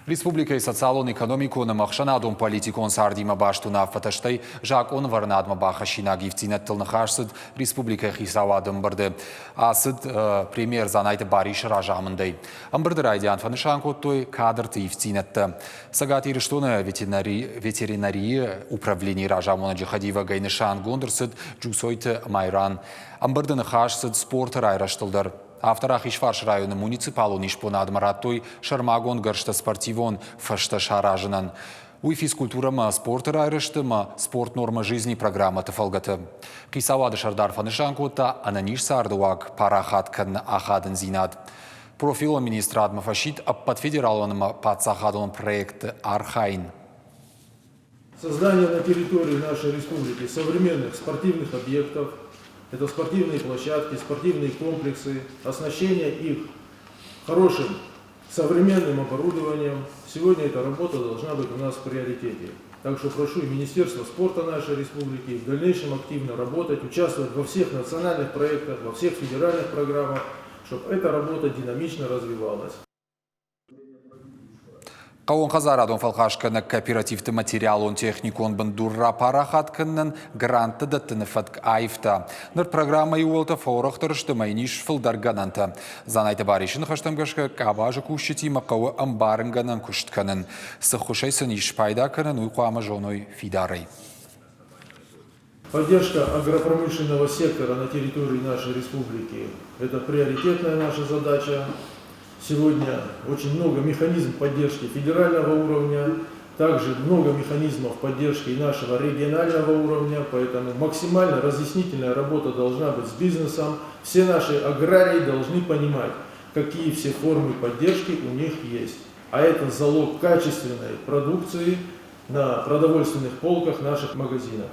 Республикӕйы социалон-экономикон ӕмӕ ӕхсӕнадон-политикон цардимӕ баст уынаффӕтӕ, стӕй закъонвӕрынадмӕ бахӕссинаг ивддзинӕдтыл ныхас цыд республикӕйы хицауады ӕмбырды. Ацыд премьер Дзанайты Барисы разамындӕй. Ӕмбырды райдиан фӕнысан кодтой кадрты ивддзинӕдтӕ. Цӕгат Ирыстоны ветеринарийы управленийы разамонӕджы хӕдивӕгӕй нысангонд ӕрцыд Джусойты Майран. Ӕмбырды ныхас цыд спорты райрӕзтыл дӕр. Афтӕ Рахизфарсы районы муниципалон исбонадмӕ радтой сӕрмагонд гӕрзтӕ спортивон фӕзтӕ саразынӕн. Уый физкультурӕмӕ спорты райрӕзты ӕмӕ спорт норма жизни программӕты фӕлгӕты. Хицауады сӕрдар фӕнысан кодта ӕнӕниз царды уаг парахат кӕныны ахадындзинад. Профилон министрадмӕ фӕсидт ӕппӕт федералон ӕмӕ паддзахадон проектты архайын. Создание на территории нашей республики современных спортивных объектов, это спортивные площадки, спортивные комплексы, оснащение их хорошим современным оборудованием. Сегодня эта работа должна быть у нас в приоритете. Так что прошу и Министерство спорта нашей республики в дальнейшем активно работать, участвовать во всех национальных проектах, во всех федеральных программах, чтобы эта работа динамично развивалась. Хъӕууонхӕдзарадон фӕлхасгӕнӕг кооперативты материалон-техникон бындур рапарахат кӕнынӕн грантты дӕттыны фӕтк аивта. Ныр программӕйы уӕлтӕ фӕуӕрӕхдӕр сты ӕмӕ йын ис фылдӕр гӕнӕнтӕ. Дзанайты Барисы ныхӕстӕм гӕсгӕ къабазы кусджытимӕ хъӕуы ӕмбарынгӕнӕн куыст кӕнын. Цы ххуысӕй сын ис спайда кӕнын, уый хъуамӕ зоной фидарӕй. Поддержка агропромышленного сектора на территории нашей республики – это приоритетная наша задача. Сегодня очень много механизмов поддержки федерального уровня, также много механизмов поддержки и нашего регионального уровня, поэтому максимально разъяснительная работа должна быть с бизнесом. Все наши аграрии должны понимать, какие все формы поддержки у них есть. А это залог качественной продукции на продовольственных полках наших магазинов.